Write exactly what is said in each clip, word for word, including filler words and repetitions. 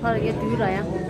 ཕར་གྱི་དུས་ལ་ཡང་།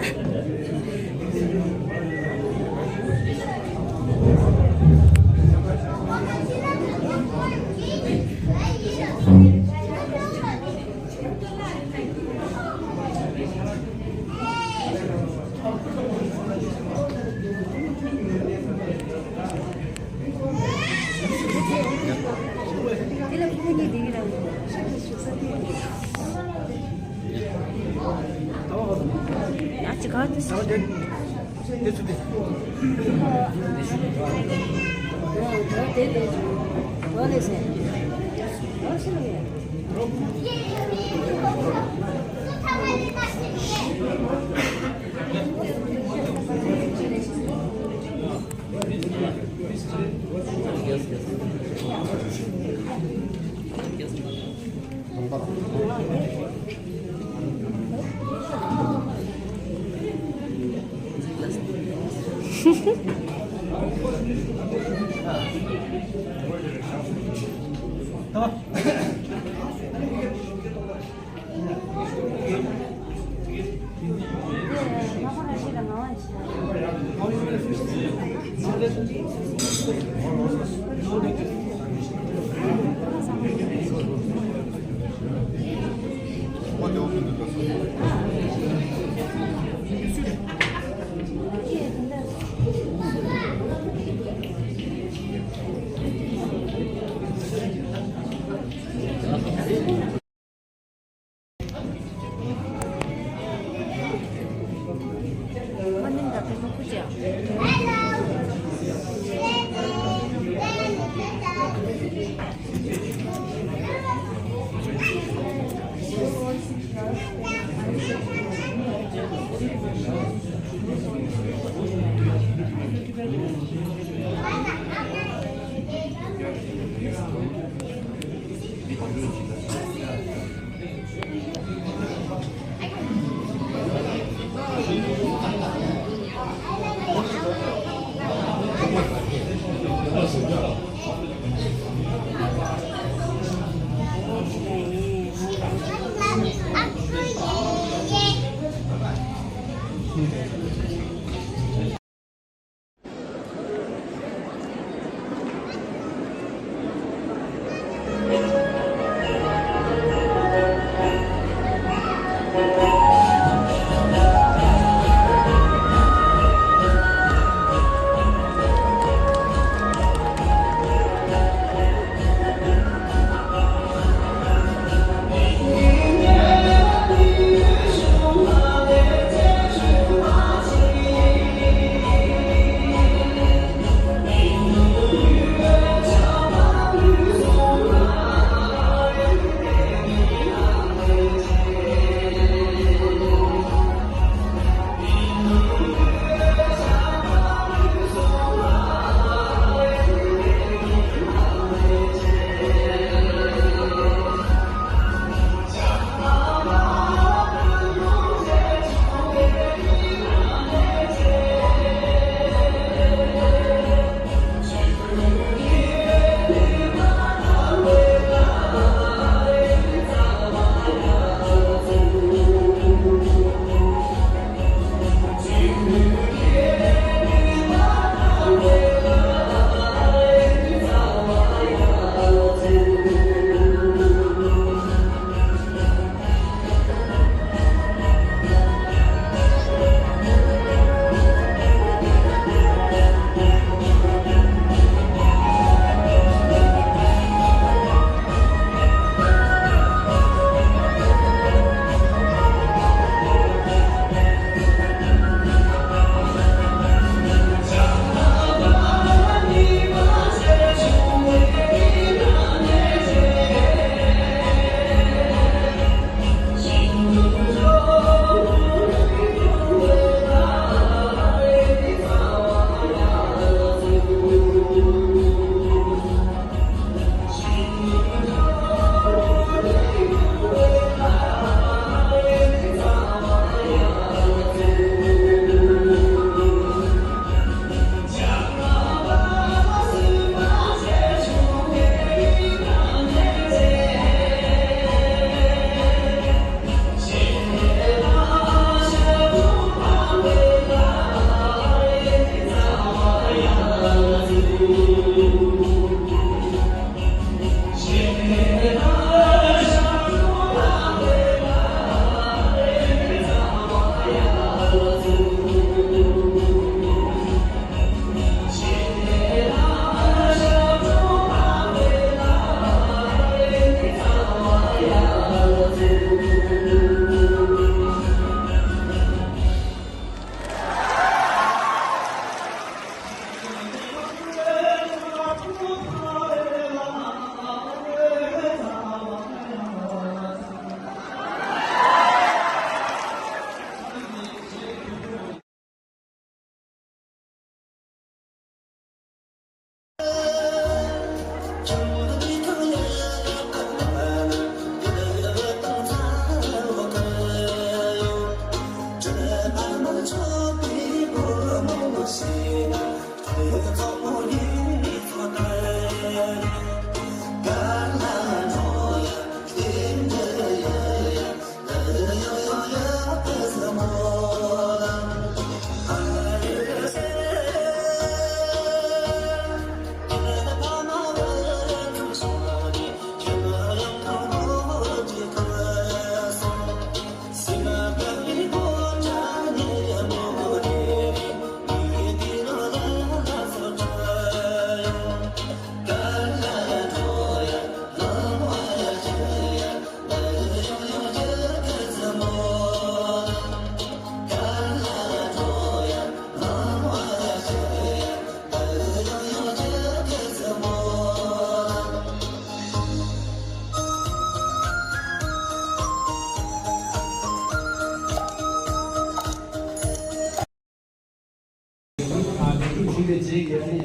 རྗེས་ཀྱི་ཨ་ནི་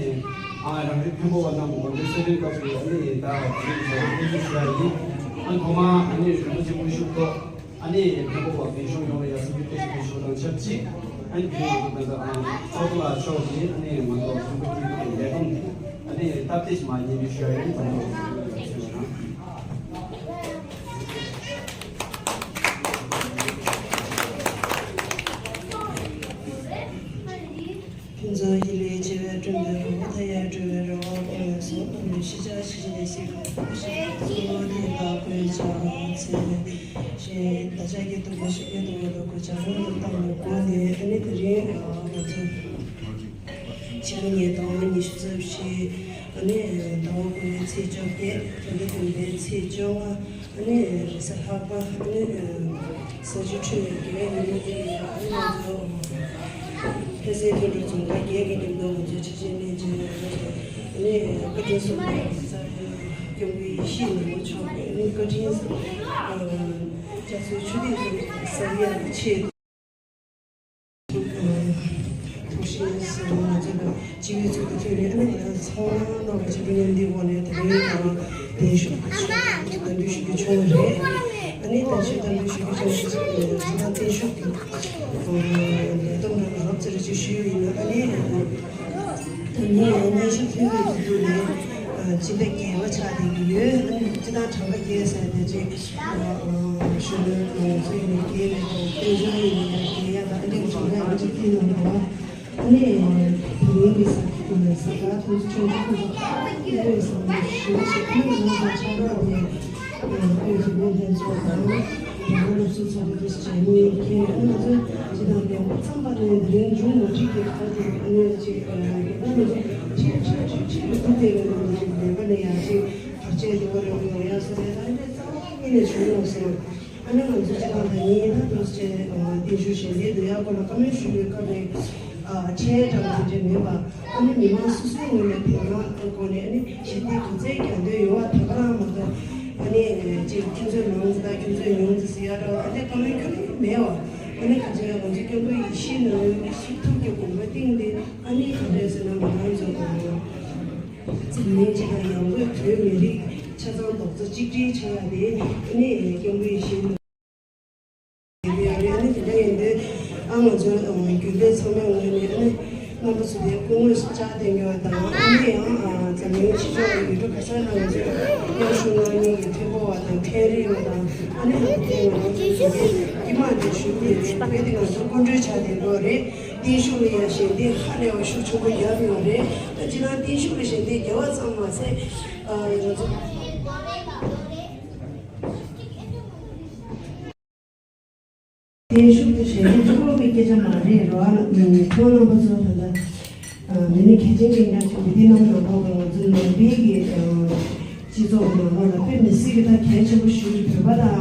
ཨ་རང་རེའི་མཁན་པོ་བ་རྣམས་ཀྱི་ངོ་སྤྲོད་གསལ་སྟོན་སྐབས་སུ་ཨ་ནི་ད་དེ་རིང་ཞལ་པར་སྙན་ཞུ་ཞུ་ཡ་ཡིན། ཨ་ནི་ཐོག་མར་ཨ་ནི་རིན་པོ་ཆེ་དངོས་ཤུགས་ཐོག་ཨ་ནི་མཁན་པོ་བ་རྒན་གཞོན་ཡོངས་ལ་ཡ་སེམས་ཀྱི་བརྟན་ཞིང་གི་ཞུ་དང་ཆབས་ཅིག་ཨ་ནི་དེ་རིང་ང་ཚོ་ད་ལྟ་ཨ་ཚོགས་གཙོ་ལགས་མཆོག་གིས་ཨ་ནི་ང་ཚོ་མཁན་པོ་སྐྱིད་སྡུག་གི་ལས་བསྡོམས་དེ་ཨ་ནི་སྟབས་བདེ་ཞིག་མར་སྙན་ཞུ་ཞུ་ཡ་ཡིན། ཚང་མ་ལ་ཐུགས་རྗེ་ཆེ་གནང་། ཕུན་ཚོགས་ཡུལ་ལས་བྱེ་བས་བསྐྲུན་པའི་རི་བོ་མཐའ་ཡས་སྤྲུལ་པའི་རི་བོ་ཀུན་ལས་སོ། ཨ་ནི་ཤེས་བྱ་ཤེས་བྱའི་ནས་ཤེས་པ་ཕུན་སུམ་ཚོགས་པ་དེ་ལ་གོས་ཆ་ཚེ་ཞེས་བདག་ཅག་གི་སྟོན་པ་ཞིག་གི་སྟོན་པ་ལ་གོས་ཆ་རང་དུ་བཏང་བའི་སྒོ་ནས་ཨ་ནི་དེ་རིང་ང་ཚོ་ཕྱི་ལོ་ཉིས་སྟོང་ཉི་ཤུ་རྩ་བཞི་ཨ་ནི་ཟླ་བ་དགུ་པའི་ཚེས་བཅོ་བརྒྱད་བོད་ཟླ་བདུན་པའི་ཚེས་བཅོ་ལྔ། ཨ་ནི་རེས་གཟའ་ལྷག་པ་ཨ་ནི་ས་བཅུ་ཁྲི་ལ་རྒྱལ་བའི་ཉིན་མོ་དེ་ཡང་ཨ་ནི་ང་ཚོ་ཕན་སེམས་མཐུན་སྒྲིལ་རྫོང་ཁག་བརྒྱད་ཀྱི་མཉམ་དུ་ང་ཚོ་ཆེ་ཆེན་གླིང་ཆེན་ཨ་ནི་བཀའ་དྲིན་གསུམ་ལྡན་གྱི་ས་སྐྱབས་མགོན་ཡེ་ཤེས་ནོར་བུ་མཆོག་གི་ཨ་ནི་བཀའ་དྲིན་བསྐྱངས་གསོལ་ཆུ་ཐིགས་སུ་གསལ་ཡག་གི་ཆེད། ཐུགས་ཤེས་སུ་ང་ཚོ་ལ་སྤྱི་པའི་ཚུལ་དུ་ཐོས་ནས་ཨ་ནི་ཚང་མ་ནང་གི་སྤྱི་པའི་མཉམ་འདུས་འོག་ནས་དེ་རིང་དང་བརྟན་བཞུགས་གཏམ་བསྒྲོས་ཞུ་རྒྱུ་བྱུང་བ་རེད། ཨ་ནི་བརྟན་བཞུགས་གཏམ་བསྒྲོས་ཞུ་རྒྱུ་བྱུང་བ་ཞིག་ཚང་མ་བརྟན་བཞུགས་ཀྱི་ལས་བསྡོམས་རང་རོབ་ཙམ་རེ་ཅིག་ཞུས་ཡིན་ན་ཨ་ནི། ད་ངས་སྙན་ཞུ་ཕུལ་བའི་དུས་ཚོད་ནས་སྤྱི་ཟླ་བརྒྱད་པ་ཆགས་བསྡད་ཀྱི་ཡོད། ཨ་ནི་སྤྱི་བཏང་གྲངས་ཀ་བརྒྱད་ཟེར་དེ་ཅིག་ཞུ་ལོས་ང་ཚོ་ཡིན་ནའི་བརྒྱད་རེད་དང་སྟོན་ཆུང་ཡིན་ནའི་བརྒྱད་ཡ་དང་ཨ་འདྲའི་གྲངས་ཀ་ཡང་ཅིག་བསྟན་གནང་འདུག་ཨ་ནི་དེ་རིང་གི་ས་ས་ག་ཐོན་ཚུལ་ཆུང་ཆུང་ཁོ་ཚོ་ཨ་ནི་བསམ་བློ་ཞུ་བ་ཞིག་ཨ་ནི་ང་ཚོ་ཆ་རོགས་ནས། དབུས་ཀྱི་མི་སྣ་ཚོ་དང་། རྒྱ་གར་སློབ་གསོ་ཚོགས་པ་དང་བཅས་མི་ཁྱེད་ཨ་ནི་ང་ཚོ་ཇི་ལྟར་ལས་འགོ་བརྩམས་པ་ནས་འདི་རིང་མཇུག་མ་སྒྲིལ་གྱི་བར་དུ་ཨ་ནི་ཅིག་ཨ་ནི་ང་ཚོ་ཁྲིད་ཁྲིད་ཁྲིད་ཁྲིད་ལ་ཐུག་བསྡད་པའི་ནང་ནས་ཅིག་ལས་ཀ་ནས་ཡར་ཅིག་བར་ཆད་དེ་བ་རེ་བ་ཡོང་ཡ་སོ་རེད། ཨ་ནི་རྩ་བ་ཉིད་ནས་བྱུང་ཡོང་སོང་། ཨ་ནི་ང་ཚོ་ཅི་ལྟར་ད་ཉིན་ད་དུ་ཅིག་བརྟན་བཞུགས་ཞལ་འདེབས་འདོན་ཡ་སྐོར་ལ་བཀའ་མོལ་ཞུ་བའི་སྐབས་ནས་ཁྲལ་དྲག་པ་དེ་འདྲ་མེད་པ། ཨ་ནི་མི་མང་སོ་སོའི་ངོས་ནས་དོ་སྣང་སྐོར་ནས་ཨ་ནི་ཞལ་འདེབས་དུས་ཚོད་རྒྱག་འདོད་ཡོད་པ་ད་ག་རང་མ་གཏོགས་ཨ་ནི་ཅིག་ཁྱོད་ཚོས་མང་ཙམ་དང་ཁྱོད་ཚོས་ཉུང་ཙམ་ཟེར་ཡ་འདྲ་བ་ཨ་ནི་བཀའ་མོལ་ཁྱོན་ནས་མེད་པ། ཨ་ནི་ག་ཚོད་ང་ཚོའི་སྐྱབས་མགོན་ཡེ་ཤེས་ནོར་བུའི་གི་ཤེས་ཐུབ་ཀྱི་དགོངས་པ་བཏིང་སྟེ་ཨ་ནི་ག་འདྲས་ཟེར་ན་ང་རང་ཚོ་འཛམ་གླིང་སྤྱི་དང་ཡང་སྒོས་བོད་མི་རིགས་ཆ་ཚང་རྡོག་རྩ་གཅིག་སྒྲིལ་ཆགས་ཡ་དེ་ཨ་ནི་སྐྱབས་མགོན་ཡེ་ཤེས་ནོར་བུ་ཡོད་རེད། ཨ་ནི་དེ་འདྲ་ཡིན་དུས་ཨ་ང་ཚོ་རྒྱུན་ལས་ཚང་མའི་ངོས་ནས་ཨ་ནི་རྣམ་པ་ཚོ་དེ་སྐུ་ངོས་སུ་བཅར་བསྡད་མྱོང་བ་དང་ཨ་ནི་ཡང་འཛམ་གླིང་ཕྱི་ཕྱོགས་ཡུལ་གྲུ་ག་ས་ན་ང་ཚོས་མཉམ་ཞུགས་གནང་མྱོང་གི་མཁན་པོ་བ་དང་མཁན་རིགས་བ་དང་ཨ་ནི་ཧ་ལས་ང་རང་ཚོའི་དགེ་རྒན་དཀྱུས་མ་འདིར་ཞུགས་ཏེ་རེད། བོད་དེ་ང་ཚོ་སྐུ་མགྲོན་ཆགས་བསྡད་ཡོད་རེད། བརྟན་བཞུགས་ལ་ཡང་ཞལ་འདེབས་ཧ་ལས་པ་ཤུགས་ཆེན་པོ་བརྒྱབ་ཡོད་རེད། ད་ཅི་ན་བརྟན་བཞུགས་ལ་ཞལ་འདེབས་བརྒྱབ་པ་ཙམ་མ་ཟད་ཨ་ང་ཚོ། བརྟན་བཞུགས་དེ་ཞལ་འདེབས་གཙོ་བོ་གི་སྐད་ཆ་མ་རེད་རོ། ཨ་ནི་ཁོང་རྣམ་པ་ཚོ་ད་ལྟ་མི་སྣ་གལ་ཆེན་གྱི་ཉག་ཅིག་མི་སྡེ་རྣམས་ནང་ལོགས་ལ་ང་ཚོ་ནང་པའི་གི་སྤྱི་ཚོགས་ནང་ལོགས་ལ་དཔེ་མི་སྲིད་ཀྱི་ད་གལ་ཆེན་པོ་ཞིག་གི་བོད་པ་དང་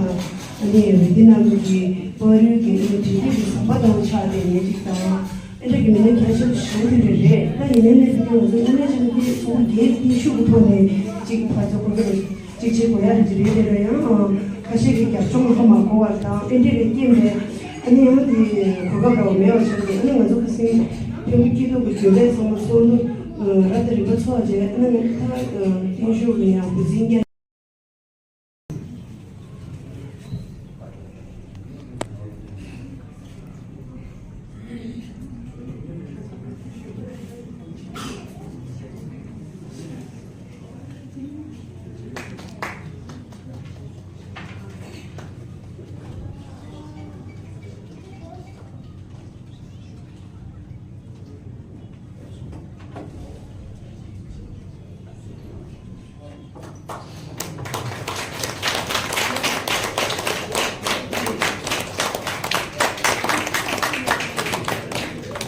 ཨ་ནི་མི་སྡེ་རྣམས་ཀྱི་བར་གྱི་ཨ་ནི་འབྲེལ་འདྲིས་ཀྱི་ཟམ་པ་ལྟ་བུ་ཆགས་བསྡད་ཉེན་ཅིག་དང་། ཨེ་འདྲ་གི་མི་སྣ་གལ་ཆེན་པོ་ཞིག་དེ་འདྲ་རེད། ད་ཡིན་ནའི་ནས་དེ་ང་ཚོ་དངོས་གནས་ཅན་གྱི་ཚོགས་པ་རྒྱས་ཀྱི་ཤུགས་ཀྱི་ཐོག་ནས་ཅིག་ཕར་ཚུར་གོ་སྐབས་ཅིག་བྱེད་དགོས་ཡ་རེད་ཅིག་རེད། དེ་ལ་ཡང་ཁ་ཤས་ཀྱི་རྒྱབ་ལྗོངས་ཧ་མ་གོ་བ་དང་ཨེ་འདྲ་གི་རྐྱེན་པས་ཨ་ནི་ཡང་དེ་གོ་སྐབས་རག་མེད་པ་བྱས་ཏེ་ཨ་ནི་ང་ཚོ་ཁ་སང་མཐོན་པོ་སྐྱིད་སྡུག་གི་རྒྱུན་ལས་ཚང་མ་ཚོགས་འདུ་རབ་དང་རིམ་པ་ཚོགས་རྗེས་ཨ་ནི་ད་བརྟན་བཞུགས་ལ་ཡང་འབུལ་འཛིན་རྒྱ།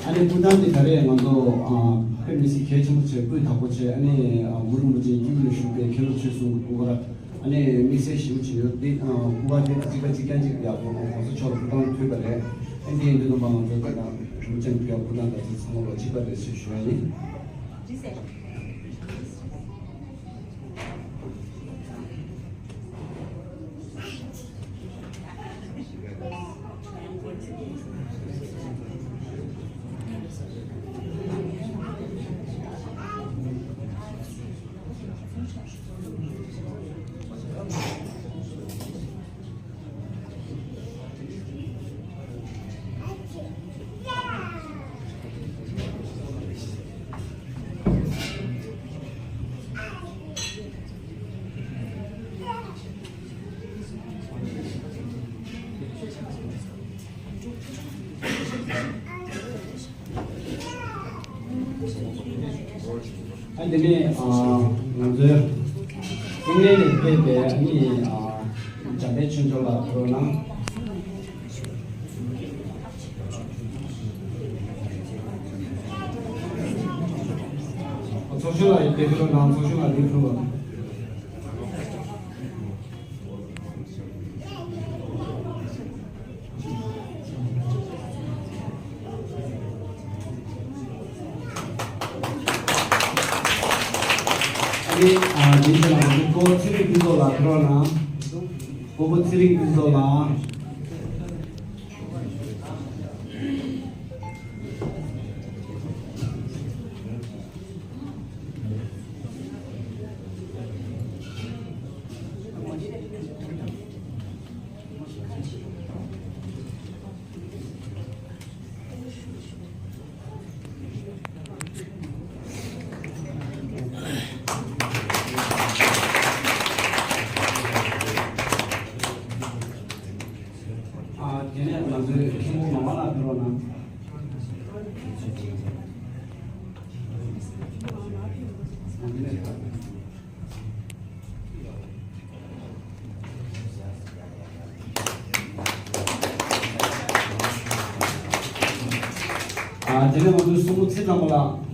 ཨ་ནི་སྐུ་མདུན་དེ་ད་རེས་ང་ཚོ་ཨ་དཔེ་མི་སྲིད་གལ་ཆེན་པོ་བྱས་སྐུ་ཡི་དྭགས་པོ་བྱས་ཨ་ནི་ཨ་གུ་རུ་རིན་པོ་ཆེའི་སྐྱིད་སྡུག་ལ་བཞུགས་པའི་མཁན་སློབ་ཆོས་གསུམ་གྱི་སྐུ་པར་ཨ་ནི་དམིགས་བསལ་ཞེ་པོ་བྱས་ཡོད། འདི་ཨ་སྐུ་པར་དེ་གཅིག་པ་གཅིག་རྐྱང་གཅིག་ཡག་པོ་གོང་ས་མཆོག་ལ་སྐུ་ཐང་ཕུལ་བ་རེད། ཨ་འདི་ཡིན་དུས་ནང་པ་ང་ཚོ་ད་ལྟ་རིན་པོ་ཆེ་ཕུལ་ཡག་སྐུ་ཐང་ད་ཚོ་ཚང་མ་ལ་གཅིག་པ་རེད་ཞེས་ཞུ་བ་ཡིན། ཨ་དེ་ནས་ཨ་ང་ཚོའི་ཨིང་ལན་ནས་ཕེབས་པའི་ཨ་ནི་ཨ་འཇམ་དཔལ་ཆོས་འབྱོར་ལགས་ཕེབས་རོགས་གནང་། ཚོགས་གཞོན་ལགས་ཡིན་པས་ཕེབས་རོགས་གནང་། ཚོགས་གཞོན་ལགས་འདིར་ཕེབས་རོགས་གནང་། ཨ་ནི་ཨ་དེའི་རྗེས་ལ་ང་ཚོ་སྤོ་བོ་ཚེ་རིང་ཕུན་ཚོགས་ལགས་ཕེབས་རོགས་གནང་། སྤོ་བོ་ཚེ་རིང་ཕུན་ཚོགས་ལགས། ཨ་དེ་ནས་ང་ཚོའི་མཁན་པོ་མ་མ་ལགས་ཕེབས་རོགས་གནང་། ཨ་དེ་ནས་ང་ཚོའི་སྲུང་མོ་ཚེ་བཟང་པོ་ལགས།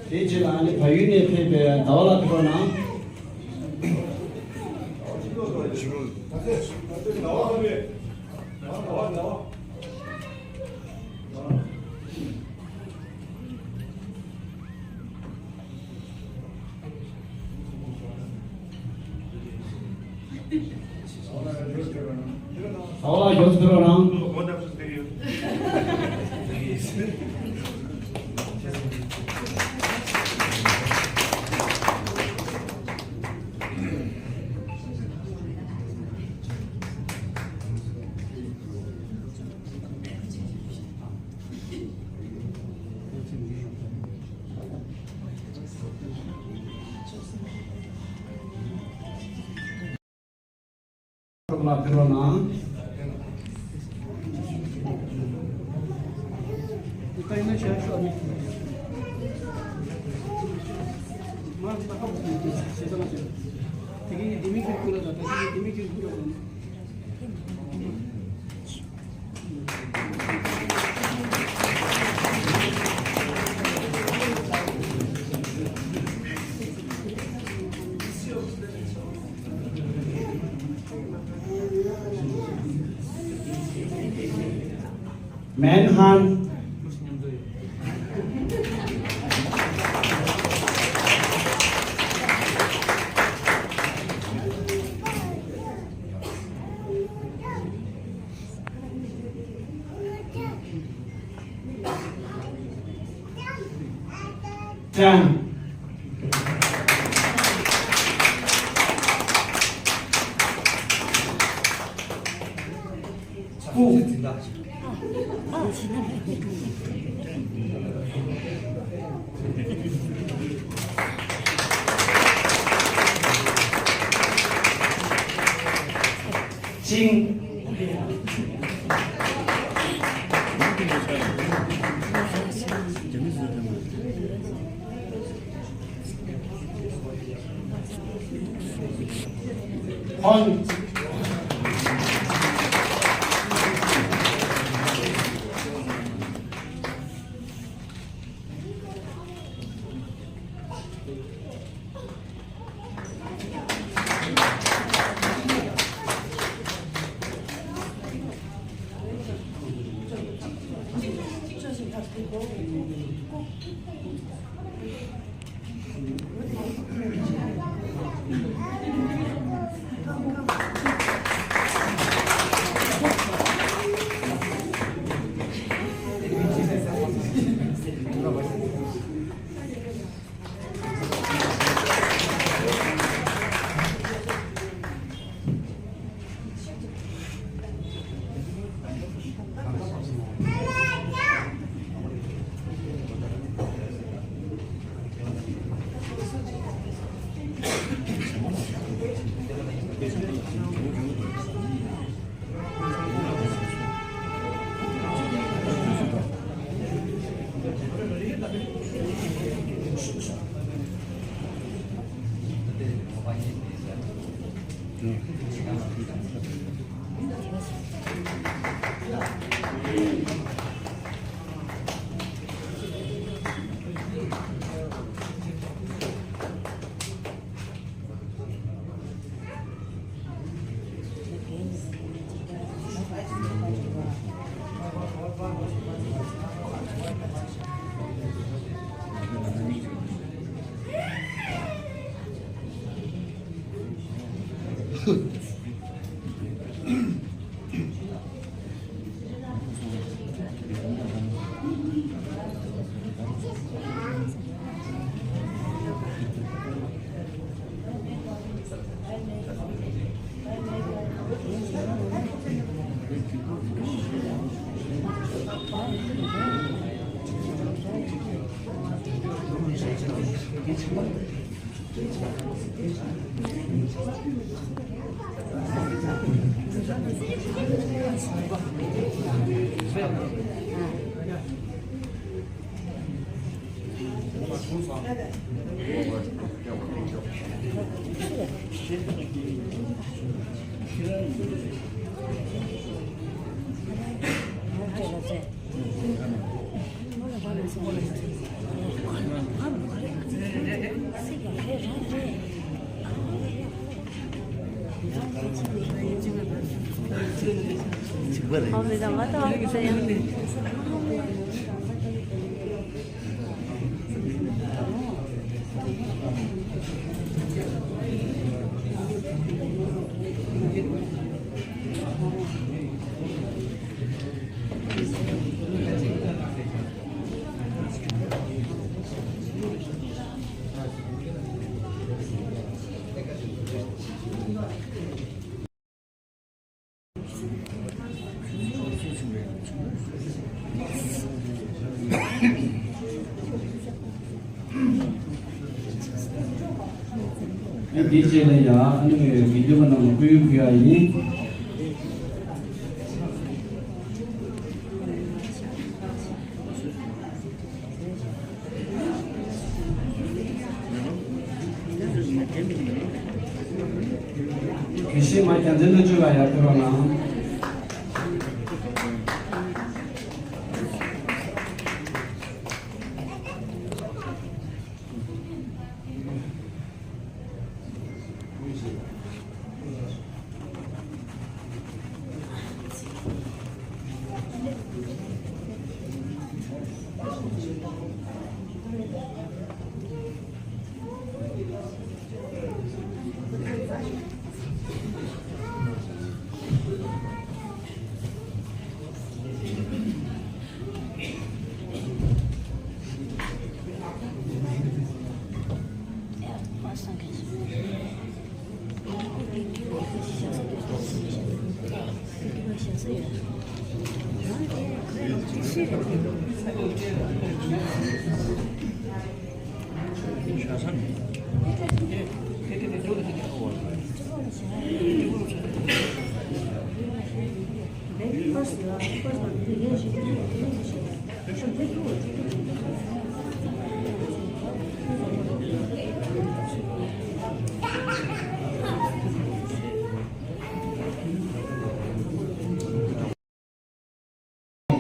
དེའི་རྗེས་ལ་ཨ་ནི་བལ་ཡུལ་ནས་ཕེབས་པའི་ཟླ་བ་ལགས་ཕེབས་རོགས་གནང་། ཟླ་བ་ལགས་མགྱོགས་སུ་ཕེབས་རོགས་གནང་། ལགས་ཕེབས་རོགས་གནང་། མན་ཧན། ཀྲང་། ཧྥུ། ཅིང་། ཧོན། ཡང་འདིའི་རྗེས་ལ་ཡང་ཨ་ནི་མི་འདུས་པ་རྣམས་ལ་སྐུ་ཡི་གུ་ཡ་ཡིན། དེ་བཞིན་མ་རྒྱལ་མཚན་དུ་བཅུག་ལ་ཡར་ཕེབས་རོགས་གནང་།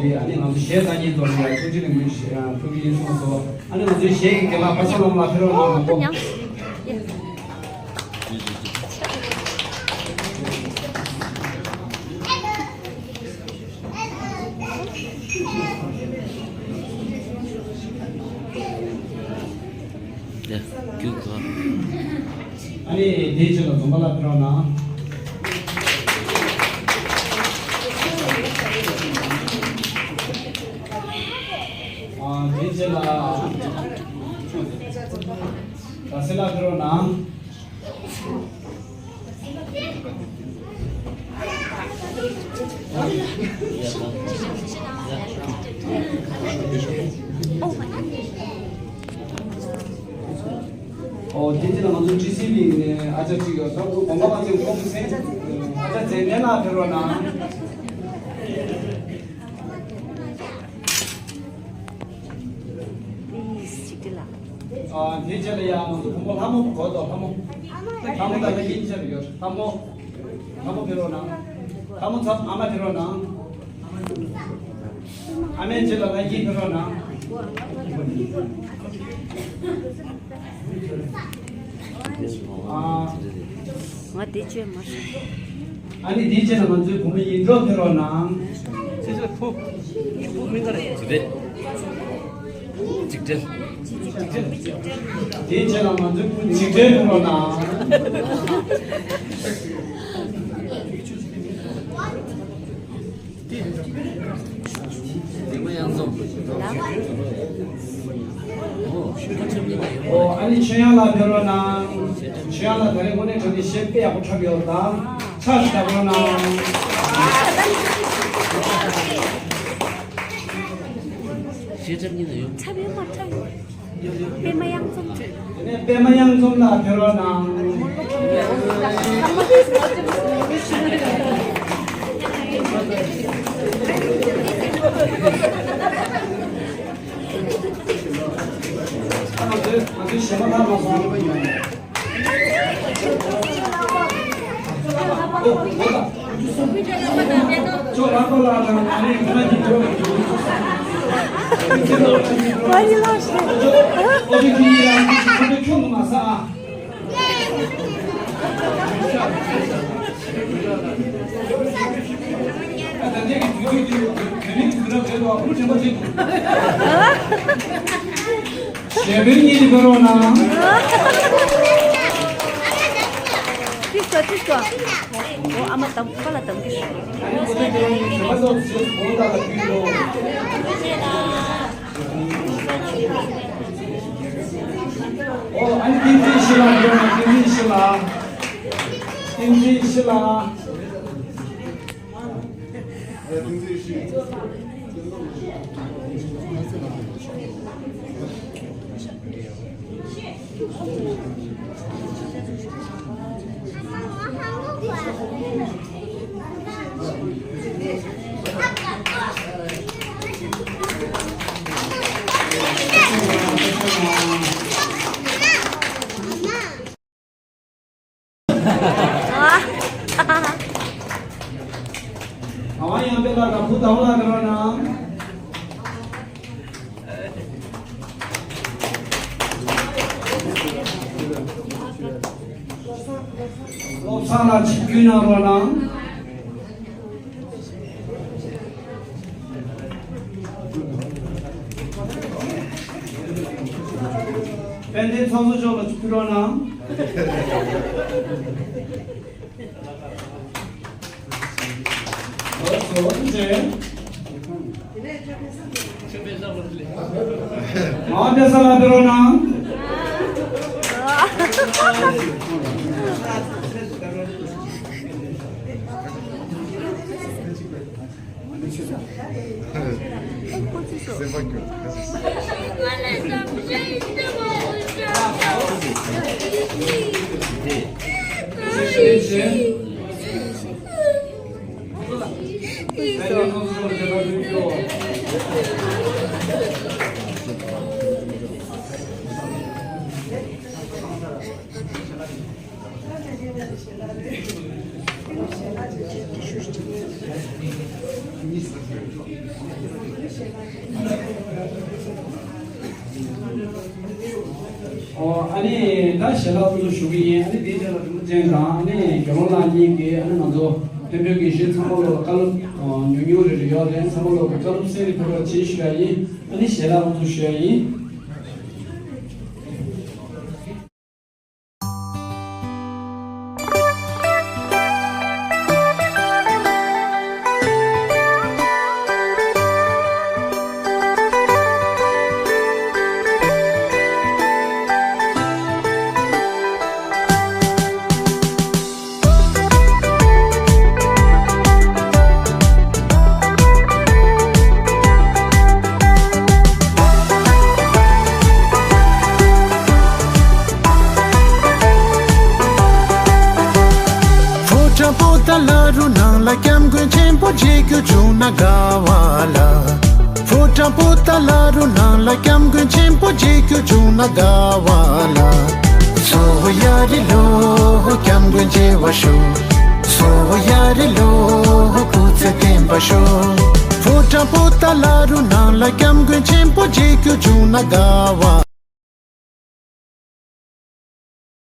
ཨ་ནི་ང་ཚོ་གཞས་གཏོང་མཁན་ཚོ་ལ་ཡང་ཐུགས་རྗེ་ཆེ་ཕུལ་གྱི་ཡིན་གསུངས་སོ། ཨ་ནི་ང་ཚོའི་གཞས་ཀྱི་རྒན་ལགས་པ་ཆེན་ལགས་ལ་ཕེབས་རོགས་གནང་། ཨོ། ཡ། ཡ། རྒྱུགས་ག་ཨ་ནི་དེའི་རྗེས་ལ་འཛོམས་པ་ལགས་ཕེབས་རོགས་གནང་། ཨ། དེའི་རྗེས་ལ་རྡ་སའི་ལགས་ཕེབས་རོགས་གནང་། ཨོ། དེ་དེ་ལ་ང་ཚོ་ཊི་སི་ཝི་ནས་ཨ་ཅག་གཅིག་ཡོད། ད་ཁོ་དགོངས་པ་ཁ་ཚོན་ཁོང་གི་སེམས། ཨ་ཅག་ཚེ་བརྟན་ལགས་ཕེབས་རོགས་གནང་། ཨ། དེ་རྗེས་ལ་ཡང་ང་ཚོ་བུ་མོ་ལྷ་མོ་གོ་དོ། ལྷ་མོ། ལྷ་མོ་དང་ལྷ་སྐྱིད་ཆར་ཡོད། ལྷ་མོ། ལྷ་མོ་ཕེབས་རོགས་གནང་། ལྷ་མོ་ཚབ་ཨ་མ་ཕེབས་རོགས་གནང་། ཨ་མའི་རྗེས་ལ་ལྷ་སྐྱིད་ཕེབས་རོགས་གནང་། ཨ། ང་དེ་བཅོས་མ་སོང་། ཨ་ནི་དེའི་རྗེས་ལ་ང་ཚོའི་བུ་མོ་ཡིན་གྲོགས་ཕེབས་རོགས་གནང་། ཚེ་ཚེ་ཕུ། ཕུ་མིང་ག་རེད། འཇིགས་བྲལ། འཇིགས་བྲལ། དེའི་རྗེས་ལ་ང་ཚོའི་བུ་འཇིགས་བྲལ་ཕེབས་རོགས་གནང་། ཨོ། ཨ་ནི་ཆོས་དབྱངས་ལགས་ཕེབས་རོགས་གནང་། ཆོས་དབྱངས་ལགས་ད་རེས་དངོས་གནས་དྲང་གནས་གཞས་དཔེ་ཡག་པོ་འཁྲབ་ཡོད་ད། ཕྱག་ཞིག་བརྡབ་རོགས་གནང་། འཁྲབ་ཡོད་མ་འཁྲབ་ཡོད། པད་མ་གཡང་འཛོམས། དེ་ནས་པད་མ་གཡང་འཛོམས་ལགས་ཕེབས་རོགས་གནང་། ང་ཚོའི་ང་ཚོའི་གཞས་མ་ལྷག་མ་སོང་། གཞས་པའི་གཉིས་ཀྱི་ཕེབས་རོགས་གནང་། ཏིས་ཏོ་ཏིས་ཏོ། འོ་ཨ་མ་དམ་པ་ལ་དམ་གི་ཞུ། འོ་ཨ་ནི་བསྟན་འཛིན་ཤི་ལ་ཡོད་ན། བསྟན་འཛིན་ཤི་ལ། བསྟན་འཛིན་ཤི་ལ། ཨ་ཡང་པེ་ལ་དང་བུ་དང་ལ་དང་ན། བློ་བཟང་ལ་ཆིབས་བསྒྱུར་གནང་རོགས་གནང་། དཔལ་ལྡན་ཚོགས་གཙོ་མཆོག་ལ་ཕུལ་རོགས་གནང་། ཨོ་ཚོ་ཚེ། ཨ་དེ་ས་ལ་ཕེབས་རོགས་གནང་། ཨོ་ཨ་ནི་ད་ཞལ་ལག་ཏུ་ཞུ་གི་ཡིན། ཨ་ནི་དེའི་རྗེས་ལ་རིན་པོ་ཆེ་དང་ཨ་ནི་དགེ་སློང་ལགས་གཉིས་ཀྱིས་ཨ་ནི་ང་ཚོ་མཐུན་འབྲེལ་གྱི་གཞི་ཚང་མ་ལོག་ལ་བཀའ་སློབ་ཉུང་ཉུང་རེ་རེ་ཡོད་རེད། ཚང་མ་ལོག་གི་བཀའ་སློབ་གསན་རེ་ཕེབས་རོགས་བྱེད་ཞུ་ཡ་ཡིན། ཨ་ནི་ཞལ་ལག་ཏུ་ཞུ་ཡ་ཡིན། ཕོ་བྲང་པོ་ཏཱ་ལ་རུ་ནང་ལ་སྐྱབས་མགོན་ཆེན་པོ་མཇལ་རྒྱུ་བྱུང་ན་དགའ་བ་ལ། ཕོ་བྲང་པོ་ཏཱ་ལ་རུ་ནང་ལ་སྐྱབས་མགོན་ཆེན་པོ་མཇལ་རྒྱུ་བྱུང་ན་དགའ་བ་ལ། སོ་ཡ་རི་ལོ་སྐྱབས་མགོན་མཇལ་བར་ཤོག་སོ་ཡ་རི་ལོ་སྐུ་ཚེ་བརྟན་པར་ཤོག་ཕོ་བྲང་པོ་ཏཱ་ལ་རུ་ནང་ལ་སྐྱབས་མགོན་ཆེན་པོ་མཇལ་རྒྱུ་བྱུང་ན་དགའ་བ་